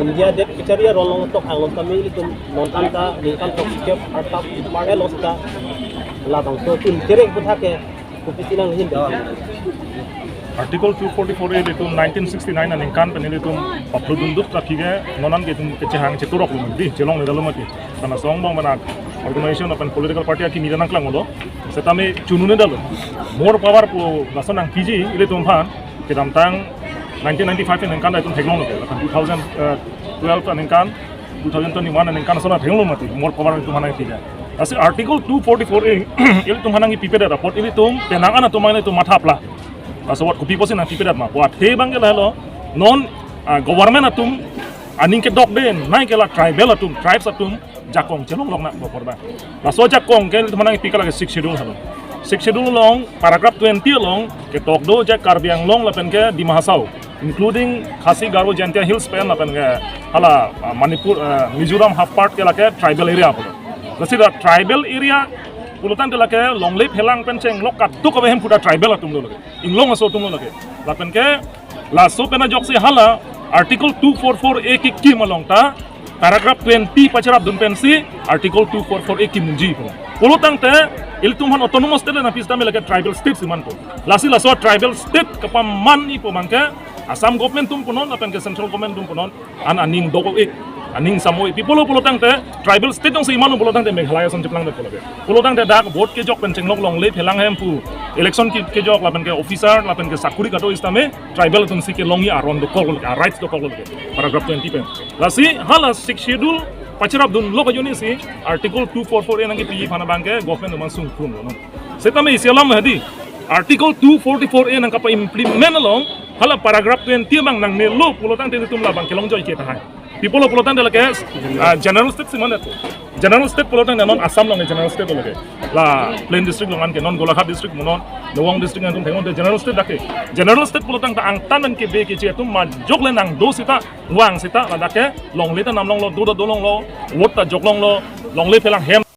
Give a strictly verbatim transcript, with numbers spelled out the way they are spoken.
India det kachari aron along tok along kami ilitum non anta ningkan throksikep artap mar-e lo seta labangso tin terek butha ke kopisi nanghin. Article two forty-four A ilitum nineteen sixty-nine aningkan pen ilitum papludundut lagi ke non an ke itum kechehang cheturok lo mati, chelongledetlo mati. Karena song bang mana organization lapen political party akimi nangklanglo. Setame chununedetlo. More power pu lason nangpiji ilitum aphan kedamtang nineteen ninety-five aningkan itum theklonglo ke. Lapen two thousand twelve aningkan, two thousand twenty-one aningkan asona theklonglo mati. More power ilitum aphan nangpiji. Lasi Article two forty-four A ilitum aphan nangpipedet apot ilitum penang an atum ilitum mathapla. Laso apot kopi pusi nangpipedet ma. Pu athe abang ke lahelo non, ah, government atum aning kedokde, nai ke la tribal atum, tribes atum jakong chelonglok nangpo pu abang. Laso jakong ke ilitum aphan nangpi ke lake Sixth Schedule halo. Sixth Schedule along paragraph twenty along ketok do je Karbi Anglong lapen ke Dima Hasao, including Khasi, Garo, Jaintia Hills pen lapen ke hala, ah, Manipur, ah, Mizoram half part ke lake tribal area pulo. Lasi la tribal area pulotangte lake longle phelang pen chenglok kadokave hem puta tribal atum lo lake. Inglong aso atum lo lake. Lapen ke laso pen ajoksi hala Article two forty-four A kekim along ta paragraph twenty pacharapdun pensi Article two forty-four A kimunji pu. Pulotangte ilitum aphan autonomous state nangpi setame lake tribal state si manpo. Lasi laso tribal state kapamanji pu abang ke Assam government atum punon lapen ke central government atum punon an aning dok-ik, aning samo-ik. Pi pulo pulotangte tribal state jongsi manlo pulotangte Meghalaya ason cheplangdetpo lake. Pulotangte dak vote kejok pen chenglok longle phelang hem pu, election ke, kejok lapen ke officer lapen ke sakuri kado setame tribal atum si kelongji aron dokoklo lake, a rights dokoklo lake. Paragraph twenty pen. Lasi hala Sixth Schedule pacharapdunlo kajuni si Article two forty-four A nangkepi aphan abang ke government atum sungkrunglo non. Setame isi alam hadi Article two forty-four A nangkapa-implement along hala paragraph twenty abang nangnelo pulotangte ilitum labang kelongjoi ke tahai. Pi pulo pulotangte lake, ah, general state si mandet. General state pulotangte non Assam along general state lake. La plain district along anke non Golaghat district monon, Nowong district anke theklongte general state dak ke. General state pulotangte angtan an kebe keche atum majok le nangdo seta, vang seta, ladak ke longle ta namlonglo, do ta dolonglo, vote ta joklonglo, longle phelang hem